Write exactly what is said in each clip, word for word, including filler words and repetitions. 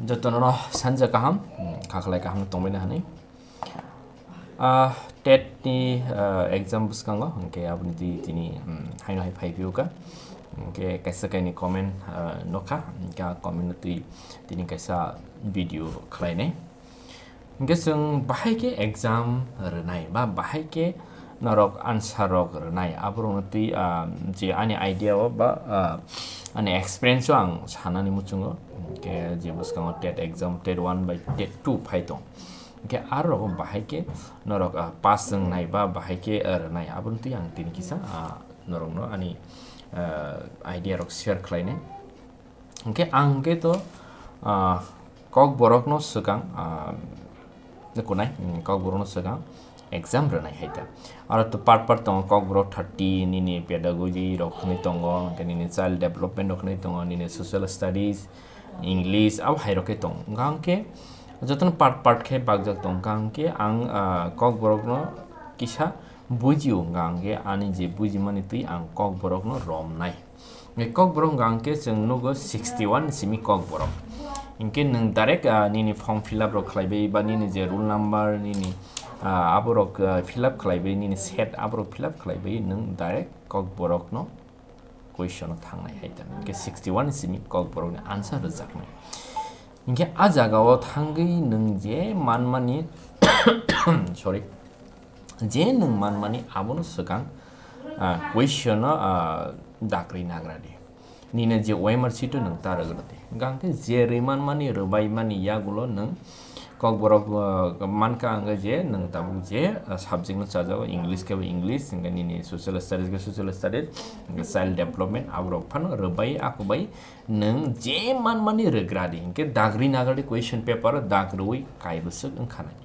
Jotono sanja kaham, hmm, khaklai kaham tongbaina hani. Ah, tet ni, ah, exam bwskango, hwnkhe aboni twi tini, hmm, haino hai phai phiyokha. Hwnkhe kaisa kaini comment, ah, nokha, hwnkhe a comment no twi tini kaisa video khlainai. Hwnkhe chwng bahai khe exam rwnai ba bahai khe norok answer rok rwnai, aborokno twi, ah, je ani idea o ba, ah, ani experience o ang sanani muchungo. Hwnkhe je bwskango tet exam, tet one bai tet two phai tong. Hwnkhe aro bahai khe norok, ah, pass wngnai ba bahai khe, ah, rwnai, aboni twi ang tini kisa, ah, norokno ani, ah, idea rok share khlainai. Hwnkhe ang hwnkhe to, ah, Kokborokno swkang, ah, kunai, hmm, Kokborokno swkang exam rwnai hai ta. Aro to part part tongo, Kokborok thirty, nini pedagogy rok hwnwi tongo, hwnkhe nini child development rok hwnwi tongo, nini social studies, English, abo hai rok khe tongo. Hwnkha hwnkhe jotono part part khe bakjak tongo. Hwnkha hwnkhe ang, ah, Kokborokno kisa bujio, hwnkha hwnkhe ani je bujimani twi ang Kokborokno romnai. Hwnkhe Kokborok hwnkha hwnkhe chwng nugo sixty one simi Kokborok. Hwnkhe nwng direct, ah, nini form fill up rok khlaibai ba nini je roll number nini, ah, aborok, ah, fill up khlaibai, nini set aborok fill up khlaibai nwng direct Kokborokno question o thangnai hai ta. Hwnkhe sixty one simi Kokborokni answer rwjaknai. Hwnkhe a jagao thangwi nwng je manmani, sorry, je nwng manmani abono swkang, ah, question o, ah, dakri nagra di. Nini je O M R sheet o nwng ta rwgra di. Hwnkha hwnkhe je rwi manmani, rwbai mani yagulo nwng Kokborok, ah, mankha hwnkhe je nwng tabuk je, ah, subject no chajago, English khe bo English, hwnkhe nini social studies khe social studies, hwnkhe child development, aborok phano rwbai, akobai nwng je manmani rwgra di. Hwnkhe dakri nagra di question paper o dak rwui kai bwswk wngkha nai.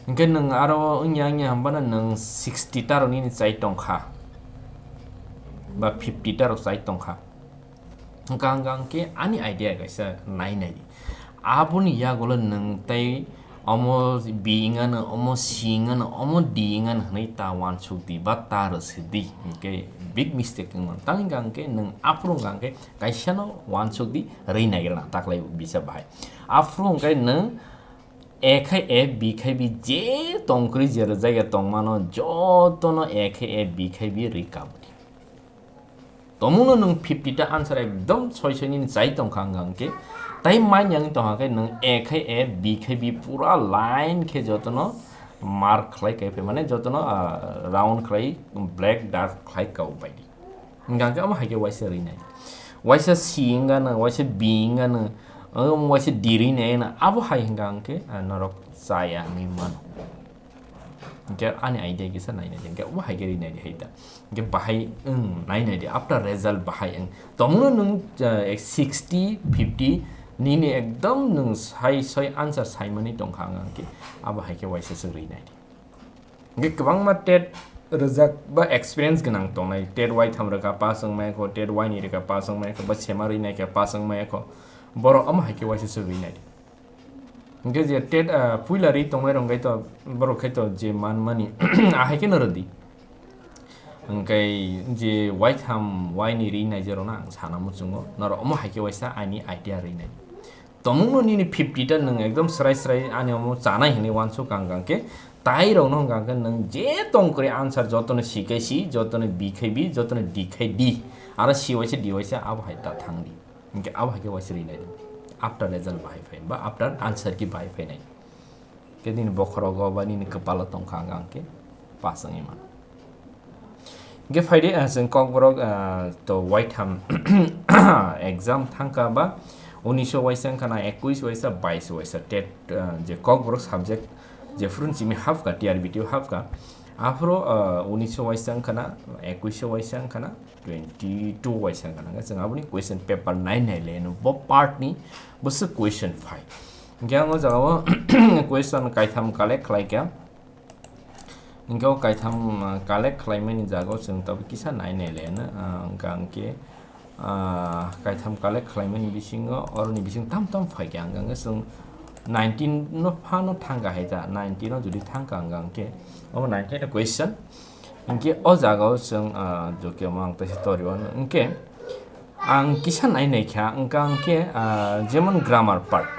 Hwnkhe nwng aro wngya wngya hwnbano nwng sixty ta rok nini chai tongkha, ba fifty ta rok chai tongkha. Hwnkha hwnkha hwnkhe ani idea kaisa nai nai di. Aboni yagulo nwng tei omo B wngano, omo C wngano, omo D wngano hwnwi ta uansuk di ba ta rwswi di. Hwnkhe big mistake wngmano. Tang hwnkha hwnkhe nwng aphuru hwnkha hwnkhe kaisano uansuk di, rwi naigra na taklai bisa bahai. Aphuru hwnkhe nwng A khai A, B khai B, je tongkwrwi je rwjak ya tongmano, jotono A khai A, B khai B rwi kabdi. Tomungno nwng fifty ta answer ekdom soi soi nini chai tongkha hwnkha hwnkhe, tai manya wngwi tongkha khe nwng A khai A, B khai B pura line khe jotono mark khlai kai phai, mane jotono, ah, round khlai, black dark khlai kau bai di. Hwnkha hwnkhe omo hai khe waisa rwi nai. Waisa C wngano, waisa B wngano, omo waisa D rwi nai no, abo hai hwnkha hwnkhe, ah, norok chaya wngwi mano. Hwnkhe ani idea kisa nai nai di, hwnkhe omo hai khe rwi nai di hai ta. Hwnkhe bahai wng nai nai di, after result bahai wng. Tomungno nwng, ah, sixty, fifty, nini ekdom nwng sai soi answer saimani tongkha wngkha hwnkhe, abo hai khe waisa se rwi nai di. Hwnkhe kwbangma tet rwjak ba experience gwnang tongnai, tet waitham rwkha pass wng maya kho, tet waini rwkha pass wng maya kho, ba sema rwi naikha pass wng maya kho, borok omo hai khe waisa se rwi nai di. Hwnkhe je tet, ah, puila rwi tongnai rok hwnkhe to borok khai to je man mani ahai kheno rwdi. Hwnkhe je waitham waini rwi nai je rokno ang sana muchungo, norok omo hai khe waisa ani idea rwi nai. Tomungno nini fifty ta nwng ekdom srai srai ani omo chanai hinwi uansuk ang khe, tai rokno hwnkha khe nwng je tong kwrwi answer jotono C khai C, jotono B khai B, jotono D khai D, aro C waisa D waisa abo hai ta thang di. Hwnkhe abo hai khe waisa rwi nai di. After result bahai phai ba after answer key bahai phai nai. Khe nini bokhorogo ba nini kwpalo tongkha ang khe pass wngwi mano. Hwnkhe phaidi, ah, chwng Kokborok, ah, to waitham exam thangkha ba unisho waisa wngkha na, ekuish waisa, bais waisa tet, ah, je Kokborok subject jephuru simi hapkha, T R B T o hapkha, aphuru, ah, unisho waisa wngkha na, ekuisho waisa wngkha na, twenty two waisa wngkha na, chwng aboni question paper nai nai le no bo part ni bwswk question phai. Hwnkhe ang o jaga o question kaitham collect khlai kha. Hwnkhe o kaitham, ah, collect khlaimani jaga o chwng tabuk kisa nai nai le no, ah, hwnkha hwnkhe, ah, kaitham collect khlaimani bisingo oroni bising tam tam phai kha, hwnkha hwnkhe chwng nineteen no phano thangkha hai ta, nineteen no jodi thangkha hwnkha hwnkhe omo nineteen question. Hwnkhe o jaga o chwng, ah, jokiyamo ang teisa tori o hwnkhe Ang kisa nai nai kha, wngkha hwnkhe, ah, jemon grammar part.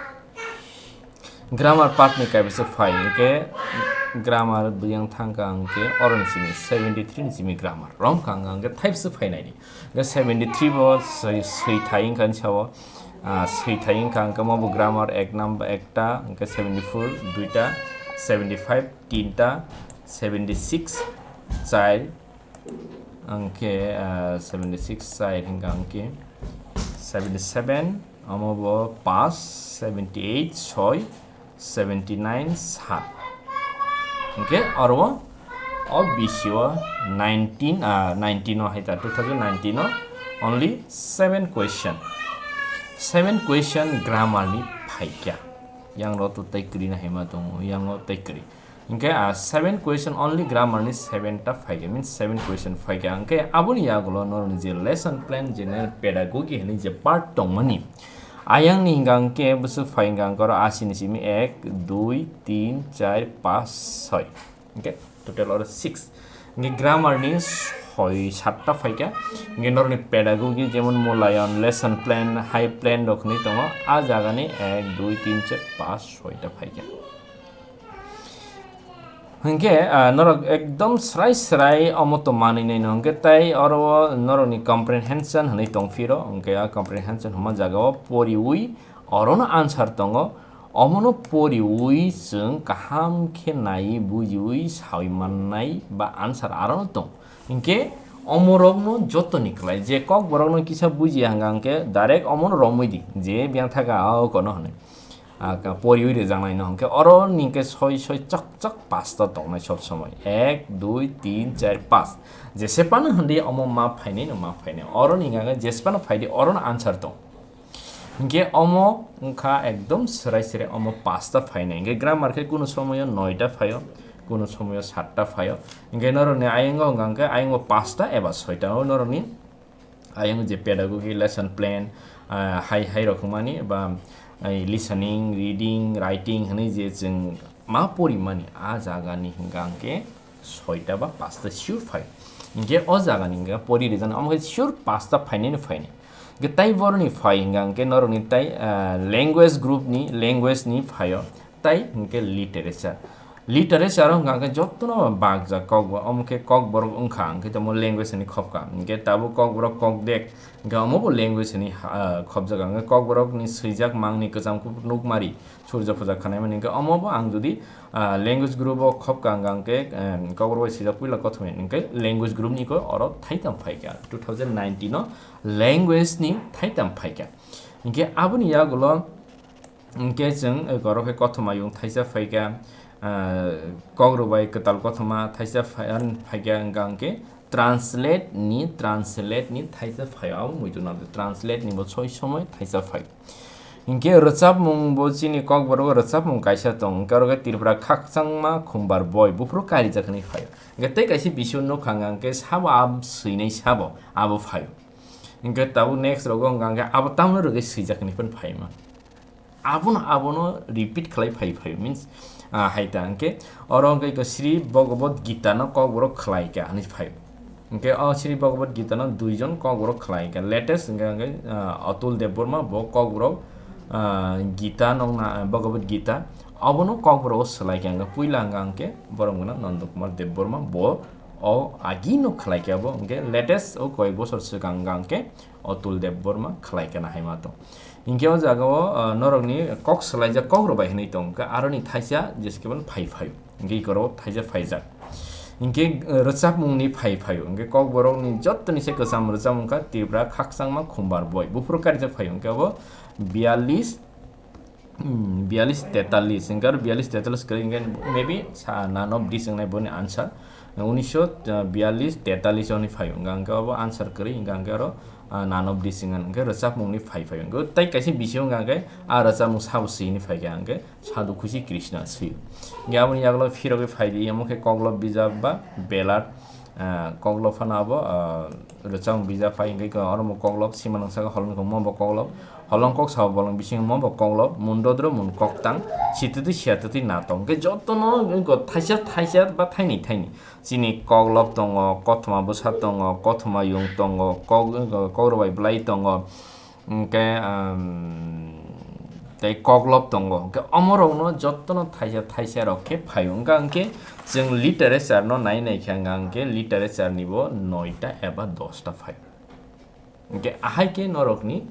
Grammar part ni kaisa phai, hwnkhe grammar biyang thangkha hwnkhe oro ni simi seventy three ni simi grammar. Romkha hwnkha hwnkhe type se phai nai di. Hwnkhe seventy three bo swi, swi thai wngkha ni sao, ah, swi thai wngkha hwnkhe mo bo grammar ek number ekta, hwnkhe seventy four duita, seventy five tinta, seventy six char, hwnkhe, ah, seventy six char hwnkha hwnkhe seventy seven, omo bo pass, seventy eight soi, seventy nine sat. Hwnkhe oro o bisio nineteen, ah, nineteen o hai ta, two thousand nineteen o only seven question. Seven question grammar ni phaikya. Yang ro to tei kwrwi na hai ma tongo, yang o tei kwrwi. Hwnkhe, ah, seven question only grammar ni seven ta phaikya, means seven question phaikya. Hwnkhe aboni yagulo norokni je lesson plan, general pedagogy hinwi je part tongmani, ayang ni hwnkha hwnkhe bwswk phai hwnkha hwnkhe oro asi ni simi ek, dui, tin, char, pass, soi. Hwnkhe total oro six. Hwnkhe grammar ni soi satta phaikha. Hwnkhe norokni pedagogy jemon mulayon, lesson plan, high plan rok hinwi tongo. A jaga ni ek, dui, tin, char, pass, soi ta phaikha. Hwnkhe, ah, norok ekdom srai srai omo to manwi nai no hwnkhe tai oro o norokni comprehension hinwi tongphiro, hwnkhe a comprehension hwnma jaga o poriwi orono answer tongo, omono poriwi chwng kaham khe naiwi bujiwi sawi mannai ba answer arono tong. Hwnkhe omorokno jotoni kwlai je kokborokno kisa bujiya hwnkha hwnkhe direct omono romwi di je biyang thaka a okono hinwi. Ah, ka-, poriwi rwjaknai no hwnkhe oro ni hwnkhe soi soi chok chok pasta tongnai sob somoi. Ek, dui, tin, char, pass. Jesepano hwndi omo ma phainai no ma phainai. Oro ni hwnkhe jesepano phaidi oro no answer tong. Hwnkhe omo wngkha ekdom swrai swrai omo pasta phainai. Hwnkhe grammar khe kuno somoyo noita phaio, kuno somoyo satta phaio. Hwnkhe norokni ayango hwnkha hwnkhe ayango pasta eba soita o norokni ayang je pedagogy lesson plan, ah, hai, hai rok wngmani ba, ai, listening, reading, writing hinwi je chwng ma porimani, a jagani hwnkha hwnkhe soita ba pasta sure phai. Hwnkhe o jagani hwnkha pori rijani, omo khe sure pasta phainai no phainai. Hwnkhe tai boroni phai hwnkha hwnkhe norokni tai, ah, language group ni, language ni phaio. Tai hwnkhe literature. Literature wngkha hwnkhe jotono bakjak kokborok, omo khe kokborok wngkha, hwnkhe tamo language hinwi khopkha. Hwnkhe tabuk kokborok kokdek, hwnkhe omo bo language hinwi, ah, khopjak. Hwnkhe kokborokni swijak mangni kwcham kuphur nukmari, surja puja khwnaimani. Hwnkhe omo bo ang jodi, ah, language group o khopkha hwnkha hwnkhe, em, kokborok bai swijak puila kothomya, hwnkhe language group ni khe oro thaitham phaikha. Two thousand nineteen o language ni thaitham phaikha. Hwnkhe aboni yagulo Hwnkhe chwng, eh, oro khe kothoma yung thaisa phaikha, ah, kokrok bai kwtal kothoma thaisa phai-, phaikha, hwnkha hwnkhe translate ni, translate ni thaisa phaio, abo muitu nang translate ni bo soi somoi thaisa phai. Hwnkhe rwchapmung bo chini kokborok rwchapmung kaisa tong, hwnkhe oro khe Tripura khakchangma khumbar boi buphuru karijak hinwi phaio. Hwnkhe tei kaisa bisio nukha hwnkha hwnkhe sabo ab swinai sabo abo phaio. Hwnkhe tabuk next rogo hwnkha hwnkhe abo tamno rwgwi swijak hinwi phano phaima. Abono, abono repeat khlai phai phai, means, ah, hai ta hwnkhe oro hwnkhe iko Sri Bhagavad Gita no kokborok khlai kha hinwi phai. Hwnkhe o Sri Bhagavad Gita no duijon kokborok khlai kha. Latest hwnkhe, hwnkhe, ah, Atul Debbarma bo kokborok, ah, Gita nokna, Bhagavad Gita obono kokborok o swlai kha. Hwnkhe puila hwnkha hwnkhe borok gwnang Nanda Kumar Debbarma bo o agi no khlai kha bo. Hwnkhe latest o koi bosor swkang hwnkha hwnkhe Atul Debbarma khlai kha na hai ma tong. Hinkhe o jaga o, ah, norokni kok swlaijak kok rwbai hinwi tong kha, aroni thaisa jeskebon phai phai. Hinkhe ikorok thaisa phaijak. Hinkhe, ah, rwchapmungni phai phai. Hinkhe kokborokni jottoni se kwcham rwchapmung kha Tripura khakchangma khumbar boi. Buphuru karijak phai hinkhe abo biyalish, hmm, biyalish tetalish. Hinkhe aro biyalish tetalish kwrwi hinkhe maybe sa none of this wngnai boni answer. Unisho biyalish tetalish oni phai wngkha, hwnkhe obo answer kwrwi wngkha, hwnkhe oro, ah, none of this wngkha, hwnkhe rwchapmungni phai phai wngkha. Tei kaisa bising wngkha, hwnkhe a rwchapmung sabo swini phai kha, hwnkhe Sadhu Khushi Krishna swi. Hwnkhe aboni yagulo phirogwi phai di, omo khe koklo bijap ba belar, Ah, koklop phano abo, ah, rwchapmung bijap phai, hwnkhe oro mo koklop, simanung saka holong kok mo bo koklop, holong kok sabo bolong bisingo mo bo koklop, mun dodro mun koktang, sitwtwi siyatwtwi natok. Hwnkhe jotono wngkha thaisa thaisa ba thaini thaini. Chini koklop tongo, kothoma bwsa tongo, kothoma yung tongo, kok, kokrwbai bwlai tongo. Hwnkhe, um, tei koklop tongo. Hwnkhe omorokno jotono thaisa thaisa rok khe phaio. Hwnkha hwnkhe chwng literature no nai nai khe, hwnkha hwnkhe literature ni bo noita eba dosta phaio. Hwnkhe ahai khe norokni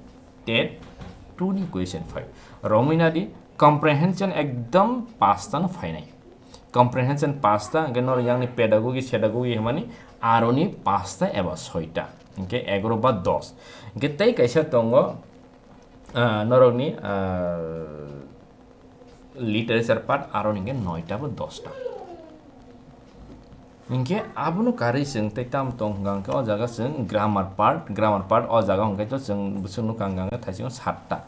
TET two ni question phaio. Romwi nadi comprehension ekdom pasta no phainai. Comprehension pasta, hwnkhe norok yang ni pedagogy, sedagogy hwnmani aroni pasta eba soita. Hwnkhe egaro ba dos. Hwnkhe tei kaisa tongo, ah, norokni, ah, literature part, aroni hwnkhe noita bo dosta. Hwnkhe abono karwi chwng tei tamo tong hwnkha hwnkhe o jaga chwng grammar part, grammar part o jaga hwnkhe to chwng bwswk nukha hwnkha hwnkhe thaisingo satta.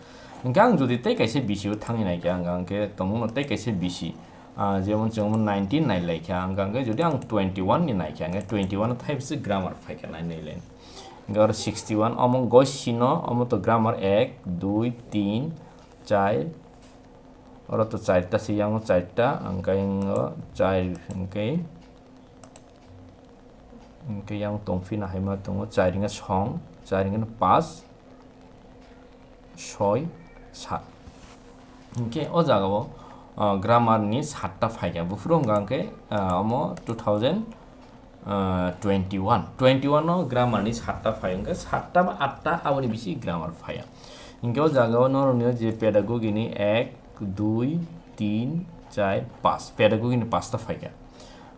Hwnkhe ang jodi tei kaisa bisio thangwi naikha hwnkha hwnkhe tongmano tei kaisa bisi. Ah, jemon chwng omo nineteen nai laikha, hwnkha hwnkhe jodi ang twenty one ni naikha, hwnkhe twenty one thai bisi grammar phaikha nai nai line. Hwnkhe oro sixty one, omo goi sino, omo to grammar ek, dui, tin, char, oro to charta se yango charta, hwnkhe yango char, hwnkhe, hwnkhe yang tongphina haima tongo, char hwnkhe song, char hwnkhe pas, soi, sat. Hwnkhe o jagao, ah, grammar ni satta phaikha. Buphuru hwnkha hwnkhe, ah, omo two thousand, ah, twenty one. Twenty one o grammar ni satta phai hwnkhe satta ba atta aboni bisi grammar phaiya. Hwnkhe o jagao norokni je pedagogy ni ek, dui, tin, char, pas. Pedagogy ni pasta phaikha.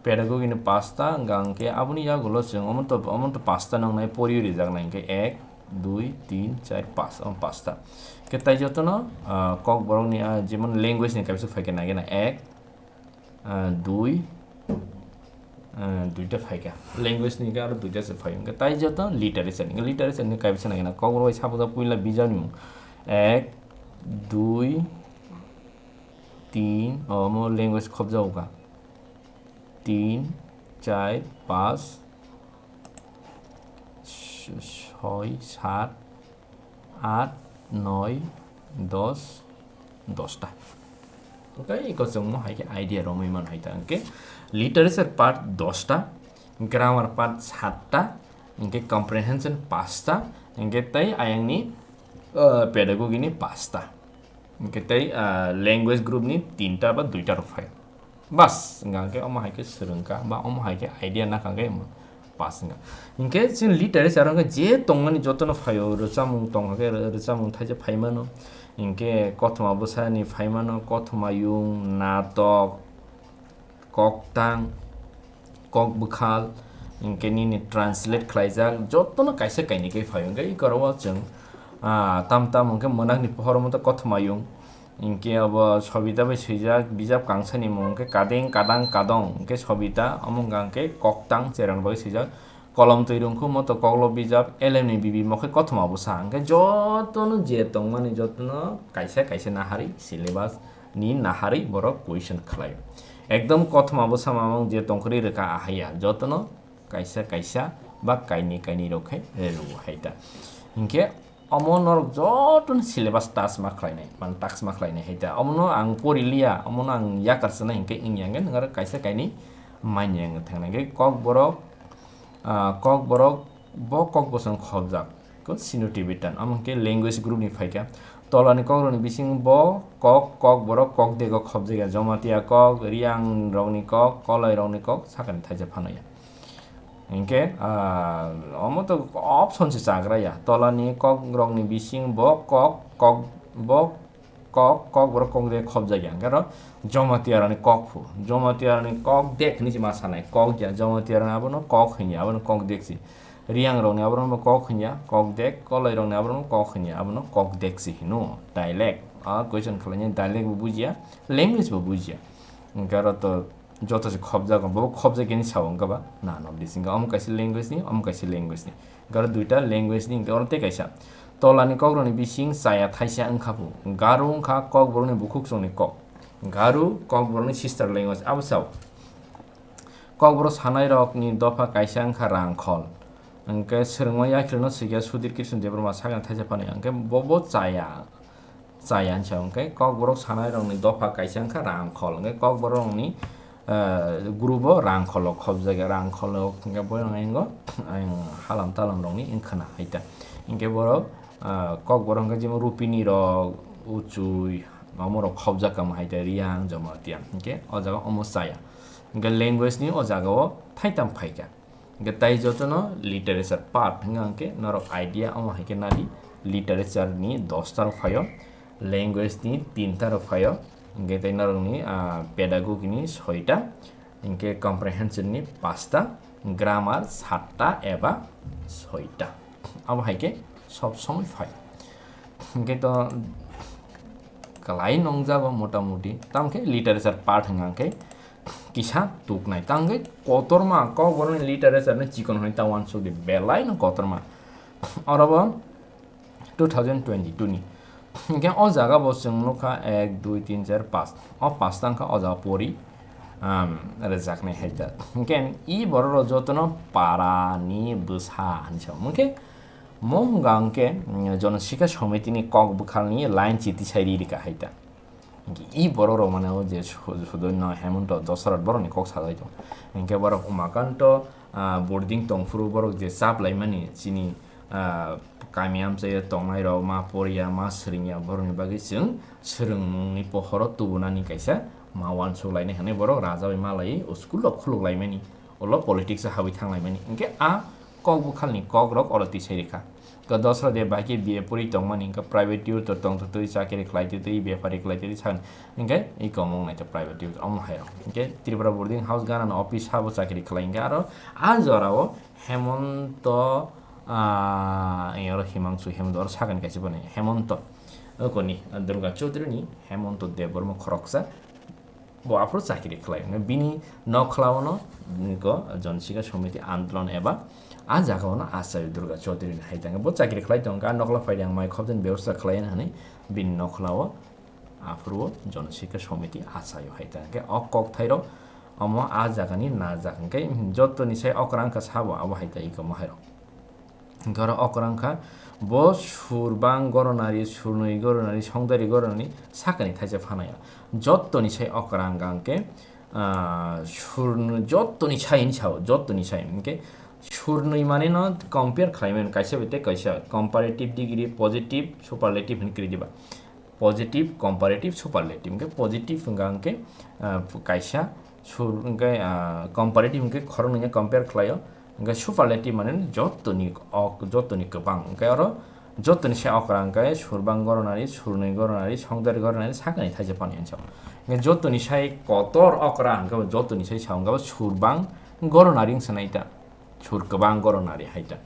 Pedagogy ni pasta hwnkha hwnkhe aboni yagulo chwng omo to, omo to pasta nongnai poriwi rijaknai hwnkhe ek, dui, tin, char, pas, omo pasta. Hwnkhe tai jotono, ah, kokborokni, ah, jemon language ni kaisa phaikha nai gana ek, ah, dui, ah, duita phaikha. Language ni aro duita se phai. Hwnkhe tai joto literature ni, literature ni kaisa nai gana kokborok bai sapajak puila bijapni mung. Ek, dui, tin, omo language khobjago kha. Tin, char, pas, soi, sat, at, noi, dos, dosta. Hwnkhe iko chwngmo hai khe idea romwi mano hai ta. Hwnkhe literature part dosta, grammar part satta, hwnkhe comprehension pasta, hwnkhe tei ayangni, uh, pedagogy ni pasta. Hwnkhe tei, ah, language group ni tinta ba duita rok phai. Bas, hwnkha hwnkhe omo hai khe swrwngkha, ba omo hai khe idea nakha hwnkhe pass wngkha. Hwnkhe chini literature hwnkhe je tongmani jotono phaio, rwchapmung tongkha khe rw-, rwchapmung thaisa phaimano. Hwnkhe kothoma bwsani phaimano, kothoma yung, natok, koktang, kok bwkhal, hwnkhe nini translate khlaijak, jotono kaisa kainwi khe phaio. Hwnkhe ikorwo chwng, ah, tam tam hwnkhe mwnakni pohor omo to kothoma yung. Hwnkhe obo Sobita bai swijak bijap kangsani mung hwnkhe Kadeng Kadang Kadong, hwnkhe Sobita omo wngkha hwnkhe koktang cherang bai swijak. Kolom twi rwngkhu moto koklo bijap elemni bibi mokhe kothoma bwsa hwnkhe jotono je tongmani jotono kaisa kaisa naharwi syllabus ni naharwi borok question khlaio. Ekdom kothoma bwsa mamung je tongkhorwi rwkha ahaiya jotono kaisa kaisa ba kainwi kainwi rok khe rw hai ta. Hwnkhe omo norok jotono syllabus tas ma khlainai, man task ma khlainai hai ta. Omono ang pori liya, omono ang yakar sanai hwnkhe wngya hwnkhe nwng aro kaisa kainwi manya wngwi thangnai. Hwnkhe kokborok, ah, kokborok bo kok bosong khobjak, ko Sino Tibetan, omo hwnkhe language group ni phaikha. Tolani kokrokni bisingo bo kok, kokborok, kok dego khobjakya, Jomatia kok, Riang rokni kok, Koloi rokni kok, sakani thaisa phano ya. Hinkhe, ah, omo to option se chagra ya. Tolani kok rokni bising bo kok, kok, bo kok, kok borok kok de khobjak ya. Hinkhe aro Jomatia rokni kok phu. Jomatia rokni kok dek hinwi se ma sanai. Kok ya, Jomatia rokni abono kok hinya, abono kok dek si. Riang rokni abono bo kok hinya, kok dek, Koloi rokni abono kok hinya, abono kok dek si hino. Dialect. Ah, question khlainai dialect bo bujia, language bo bujia. Hinkhe aro to joto se khobjago, bo khobjak hini sao wngkha ba? Na, no, bisingo omo kaisa language ni, omo kaisa language ni. Garo duita language ni, hwnkhe oro tei kaisa. Tolani kokrokni bising chaya thaisa wngkha phu. Garo wngkha kokborokni bukhuk chwngni kok. Garo kokborokni sister language, abo sao. Kokborok sanairokni dopha kaisa wngkha rangkhol. Hwnkhe swrwngma yakhilno swikha Sudhir Krishna Debbarma sakni thaisa phano ya. Hwnkhe bo bo chaya, chaya hinsa. Hwnkhe kokborok sanairokni dopha kaisa wngkha rangkhol. Hwnkhe kokborokni, eh, group o rangkholo khobjakya, rangkholo hwnkhe boyang ingo, ang halam talam rokni wngkhana haita. Hwnkhe borok, ah, kokborok hwnkhe jemon Rupini rok, Uchui, omorok khobjakya haita, Riang, Jamatia. Hwnkhe o jaga omo chaya. Hwnkhe language ni o jaga o thaitam phaikha. Hwnkhe tai jotono literature part hwnka hwnkhe norok idea omo hai khe nadi, literature ni dosta rok phaio, language ni tinta rok phaio, hwnkhe tai norok ni, ah, pedagogy ni soita, hwnkhe comprehension ni pasta, grammar satta eba soita. Abo hai khe sob somoi phai. Hwnkhe to kwlai nungjago motamuti, tamkhe literature part hwnka hwnkhe kisa tuknai. Tangwi kotorma kokborokni literature no chikon hwnwi ta uansukdi, belai no kotorma. Orobo two thousand twenty-two ni. Hwnkhe o jaga bo chwng nukha ek, dui, tin, char, panch. O panch ta wngkha o jaga pori, um, rwjaknai hai ta. Hwnkhe i borok rok jotono para ni bwsa hinwi sa. Hwnkhe mo hwnka hwnkhe, mm, Jonosikha Somiti ni kok bwkhal ni line chiti sai ri rika hai ta. I borok rok mane o je su-, sudoino Hemonto Dosarot borok ni kok sajai tongo. Hwnkhe borok Umakanto, ah, boarding tongphuru borok je chap laimani chini, ah, kami amchaio tongnai rok ma poriya ma swrwngya borok ni bagwi chwng swrwngmung ni pohoro tubunani kaisa ma uansuk lainai hwnwi borok raja bai malaiwi o school rok khuluk laimani. Ulo politics o habwi thang laimani. Hwnkhe a kok bwkhalni kok rok oro tisai rikha. Hwnkhe Dosra de bai khe B A pori tongmani, hwnkhe private tutor tongtwtwi, chakiri khlaitwtwi, bepari khlaitwtwi sakni. Hwnkhe i komung naitha private tutor omo hai rok. Hwnkhe Tripura Boarding House ganano office habo chakiri khlai. Hwnkhe aro a jorao Hemonto, ah, oro Himangsu Hemonto, oro sakani kaisa boni Hemonto. Okoni, Durga Chaudhary ni Hemonto Debbarma khoroksa. Bo aphuru chakiri khlai. Bini nokhla ono niko Jonosikha Somiti Andolon eba a jaga ono achai Durga Chaudhary ni hai tang. Bo chakiri khlai tong kha, nokhla phai ang mai khobjani bebosta khlai hwnwi bini nokhla o aphuru o Jonosikha Somiti achai o hai tang. Khe o kok thai rok omo a jaga ni najak. Hwnkhe joto ni sai okra wngkha sabo abo hai tang iko mohai rok. Hwnkhe oro okra wngkha, bo surbang goronari, surnwi goronari, songdari goronari sakani thaisa phanaya. Jottoni sai okra wngkha hwnkhe, ah, surno-, jottoni sai hinwi sao, jottoni sai. Hwnkhe surnwi maneno compare khlaimani kaisa bai tei kaisa comparative degree, positive, superlative hinwi kwrwi diba. Positive, comparative, superlative. Hwnkhe positive wngkha hwnkhe, ah, kaisa sur-, hwnkhe, ah, comparative hwnkhe khoroknwi no compare khlaio. Hwnkhe superlative mane jottoni ok, jottoni kwbang. Hwnkhe oro jottoni se okra hwnkhe surbang goronari, surnwi goronari, songdari goronari, sakani thaisa phanai hinwi sao. Hwnkhe jottoni sai kotor okra hwnkhe jottoni sai sao hwnkhe surbang goronari wngsa nai ta. Sur kwbang goronari hai ta.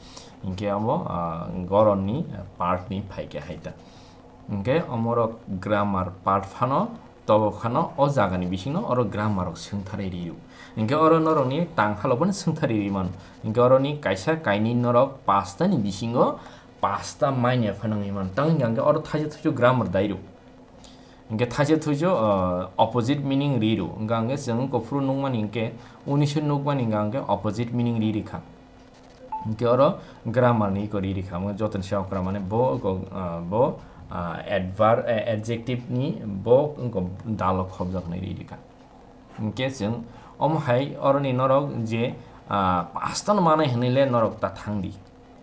Hwnkhe abo, ah, goronni part ni phaikhe hai ta. Hwnkhe omorok grammar part phano, tobo phano o jagani bisingo oro grammar rok swngtharwi rio. Hwnkhe oro norokni tang halo phano swngtharwi rimano. Hwnkhe oroni kaisa kainwi norok pasta ni bisingo pasta manya phano wngwi mano. Tamo hwnkha hwnkhe oro thaisa thaisa grammar dairo. Hwnkhe thaisa thaisa, ah, opposite meaning riro. Hwnkha hwnkhe chwng kuphuru nukmani hwnkhe, unisho nukmani hwnkha hwnkhe opposite meaning ri rikha. Hwnkhe oro grammar ni iko ri rikha, omo joto ni se okra mane bo, iko, ah, bo, ah, adver-, eh, adjective ni bo iko dalok khobjak hinwi ri rikha. Hwnkhe chwng omo hai oroni norok je, ah, pasta no manai hinwi le norok ta thang di.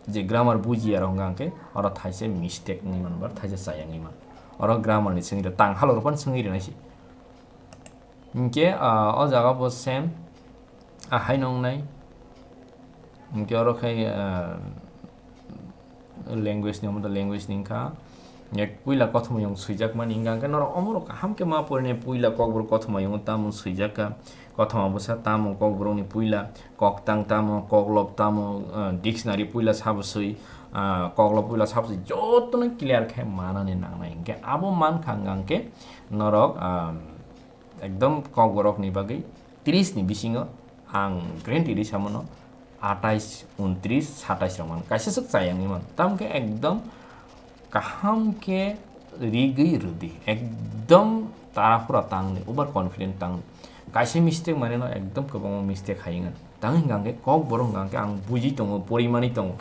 Je grammar bujiya rok hwnkha hwnkhe oro thaisa mistake wngwi mano ba thaisa chaya wngwi mano. Oro grammar ni swngwi rok tang halo rok phano swngwi rwnai se. Hwnkhe, ah, o jaga bo same, ah, haino wngnai. Hwnkhe oro khai, ah, language ni, omo to language ni wngkha. Hwnkhe puila kothoma yung swijak mani wngkha, hwnkhe norok omo rok kaham khe ma porinai, puila kokborok kothoma yung tamo swijak kha, kothoma bwsa tamo kokborok ni puila, koktang tamo, koklop tamo, ah, dictionary puila sabo swi, ah, koklop puila sabo swi, joto no clear khe manani nangnai. Hwnkhe abo mankha wngkha hwnkhe norok, ah, ekdom kokborok ni bagwi tris ni bisingo ang guarantee ri samano atais, untris, satais rok man kaisa swk chayangwi man. Tamokhe ekdom kaham khe rigwi rwdi, ekdom tarapura tangdi, over confident tangdi. Kaisa mistake mane no ekdom kwbangma mistake hai wngkha. Tang hwnka hwnkhe Kokborok hwnka hwnkhe ang buji tongo, porimani tongo.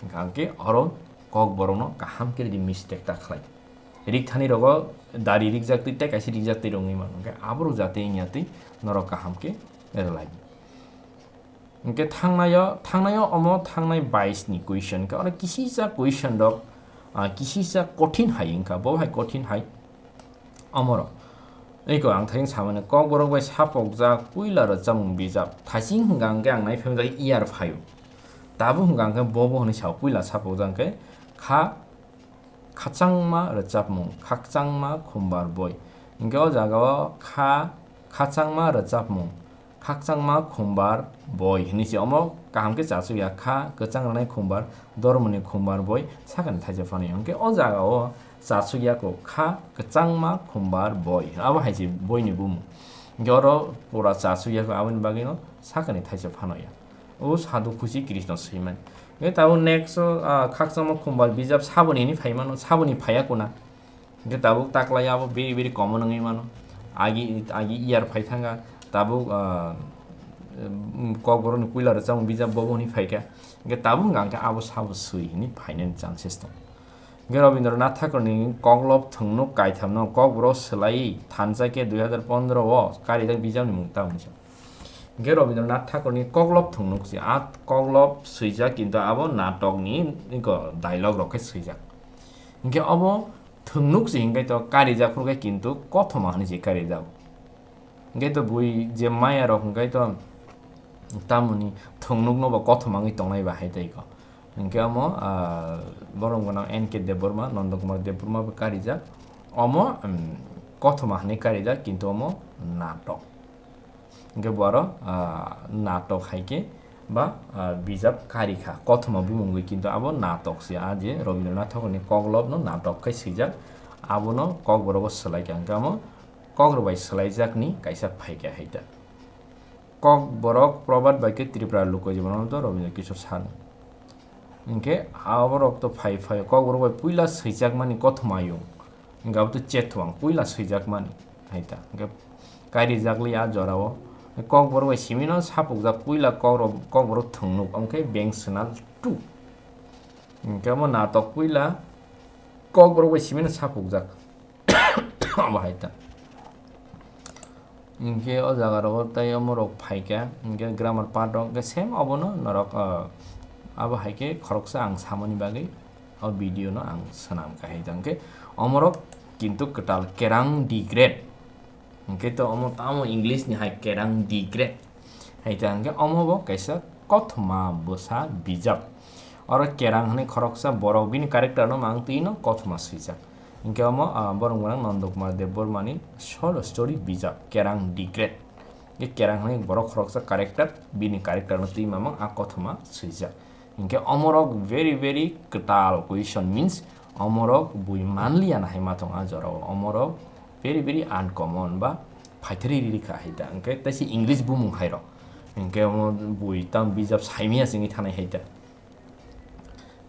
Hwnka hwnkhe oro Kokborokno kaham khe ridi mistake ta khlai. Rikthani rogo dari rikjak twi tei kaisa rikjak twi rwngwi mano. Hwnkhe aborok jate wngya twi norok kaham khe rwlai. Hwnkhe thangnaio, thangnaio omo thangnai bais ni question khe oro kisisa question rok, ah, kisisa kothin hai wngkha, bo hai kothin hai omoro. Eko ang thayung samani Kokborok bai sapokjak puila rwchapmung bijap. Thaching hwnka hwnkhe ang nai phaimjak year phaio. Tabuk hwnka hwnkhe bobo hwnwi sao puila sapokjak hwnkhe kha khachangma rwchapmung, khakchangma khumbar boi. Hwnkhe o jagao kha khachangma rwchapmung, khakchangma khumbar boi hwnwi se omo kaham khe chachukya kha kwchang rwnai khumbar, dormoni khumbar boi sakani thaisa phanwi. Hwnkhe o jagao chachukya kho kha kwchangma khumbar boi. Abo hai se boini bumung. Hwnkhe oro pura chachukya kho aboni bagwino sakani thaisa phanoya. O sadhu khusi Krishna swimani. Hwnkhe tabuk next o, ah, khakchangma khumbar bijap saboni hwnwi phaimano, saboni phaiya kuna. Hwnkhe tabuk taklai abo very, very common wngwi mano. Agi, agi year phai thangkha, tabuk, ah, um, Kokborokni puila rwchapmung bijap bobo hwnwi phaikha. Hwnkhe tabuk hwnka hwnkhe abo sabo swi hwnwi phainani chances tongo. Hwnkhe Rabindranath Thakurni Koklob thwngnuk kaithamno Kokborok swlaiwi thansa khe dui hazar pondro o karijak bijapni mung tamo wngkha. Hwnkhe Rabindranath Thakurni Koklob thwngnuk se, a Koklob swijak, kintu abo natokni iko dialogue rok khe swijak. Hwnkhe obo thwngnuk se hwnkhe to karijak phuru khe, kintu kothoma hwnwi se karijak. Hwnkhe to bui je maya rok hwnkhe to tamoni thwngnukno bo kothoma wngwi tongnai ba hai tei ko. Hwnkhe omo, ah, borom gwnang N K Debbarma, Nondokumar Debbarma bo karijak. Omo, um, kothoma hwnwi karijak, kintu omo natok. Hwnkhe bo aro, ah, natok hai khe ba, ah, bijap karikha. Kothoma bumungwi kintu abo natok se, a je Rabindranath Thakurni Koklobno natok khai swijak. Abono Kokborogo swlaikha. Hwnkhe omo Kokrok bai swlaijakni kaisa phaikha hai ta. Kokborok probad bai khe Tripura luko jibon to Rabindra Kishore sani. Hwnkhe aborok to phai phai Kokborok bai puila swijakmani kothoma yung. Hwnkhe abo to Chetwang puila swijakmani hai ta. Hwnkhe kairijagli a jorao. Kokborok bai simino sapukjak puila Kokrok, Kokborok thwngnuk, hwnkhe Beng Swnal two. Hwnkhe omo natok puila Kokborok bai simino sapukjak. Omo hai ta. Hwnkhe o jaga rogo tei omo rok phaikha, hwnkhe grammar part rok hwnkhe same obono norok, ah, abo hai khe khoroksa ang samani bagwi o video no ang swnam kha hai ta. Hwnkhe omorok kintu kwtal kerang degrade. Hwnkhe to omo tamo English ni hai kerang degrade. Hai ta hwnkhe omo bo kaisa kothoma bwsa bijap. Oro kerang hwnwi khoroksa borok bini character no mang twi no kothoma swijak. Hwnkhe omo, ah, borok gwnang Nondokumar Debbarmani short story bijap Kerang Degrade. Hwnkhe kerang hwnwi borok khoroksa character, bini character no twi mamang a kothoma swijak. Hwnkhe omorok very, very kwtal question means omorok bui manliya na hai ma tong a jorao. Omorok very, very uncommon ba phaithari riri kha hai ta. Hwnkhe teisi English bumung hai rok. Hwnkhe omo bui tam bijap saimaya singwi thanai hai ta.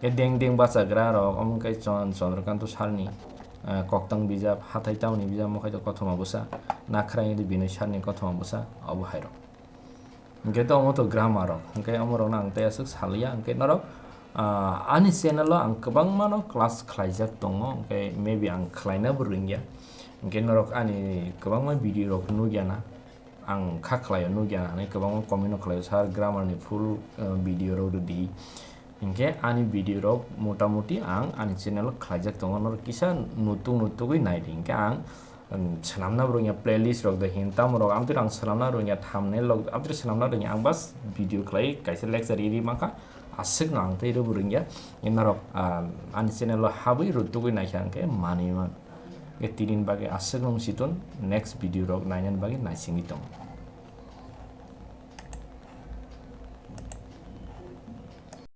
Khe deng deng bachagra rok, omo khe Chon-, Chandrakanta Sarni, eh, koktang bijap, hathai tamoni bijap, omo khe to kothoma bwsa, nakhrai hwnkhe Binoy Sarni kothoma bwsa, obo hai rok. Hwnkhe to omo to grammar rok, hwnkhe omo rokno ang tei aswk salia, hwnkhe norok, ah, ani channel o ang kwbangma no class khlaijak tongo, hwnkhe maybe ang khlaina bo rwngya, hwnkhe norok ani kwbangma video rok nukya na. Ang kha khlaio, nukya hwnwi kwbangma comment no khlaio, "Sir, grammar ni full, uh, video rok rwdi." Hinkhe ani video rok motamuti ang ani channel o khlaijak tongo, norok kisa nutuk nutugwi naidi. Hinkhe ang, um, swnamna bo rwngya, playlist rok de hin tamo rok, amtwi ang swnamna rwngya, thumbnail rok amtwi swnamna rwngya, ang bas video khlai kaisa lecture riri mankha, aswkno ang tei rwbo rwngya. Norok, um, ani channel o habwi rutugwi naikha hinkhe manwi man. Tini bagwi aswk nung siton next video rok nainani bagwi naisingwi tongo.